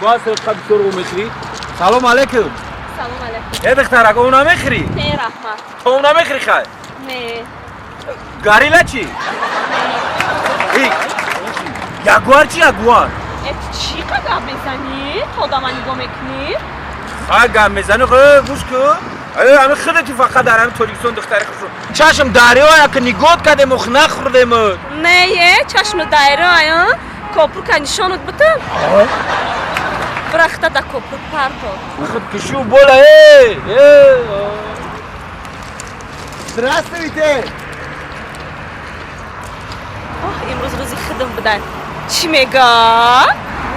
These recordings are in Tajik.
Бас қаб бисёр мехӯрӣ. Салом алейкум. Салом алейкум. Э, духтарак, об намехӯрӣ? Не, раҳмат. Ту об намехӯрӣ, хай? Не. Горилла чӣ? Э, ягуар чӣ, ягуар? Э, чӣ қа гап мезанӣ? То да ман нигоҳ мекунӣ? Хай, гап мезанӣ, гӯш кун. Э, ами худати фақат дар ҳами Тоҷикистон духтари хушрӯ. Чашм дарё як нигоҳ кардем, ох, нахӯрдем. Не, е, чашми дарё, а? Копурка нишонат бутам? Брахта да копурк парто. Худ кишу бола, э, э. Здравствуйте! Оҳ, имрӯз рӯзи худам будан. Чӣ мега?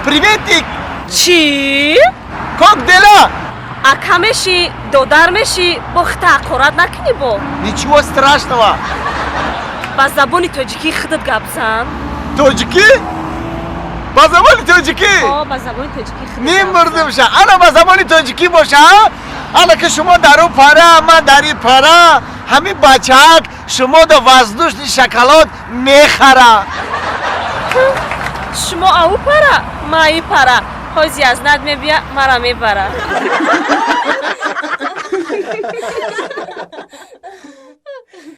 Приветик! Чӣ? Как дела? Ака мешӣ, додар мешӣ, бо хита ҳақорат накунӣ бо. Ничего страшного. Ба забони тоҷикии худат гап зан. Тоҷикӣ? Ба забони тоҷикӣ? О, ба забони тоҷикии худат. Мемурдимша. Ана ба забони тоҷикӣ боша, ана ки шумо дар ӯ пара, ман дар и пара, ҳамин бачаак шумо да воздушный шоколад мехара. Шумо ау пара, ма и пара. Ҳози аз над мебия, мара мебара.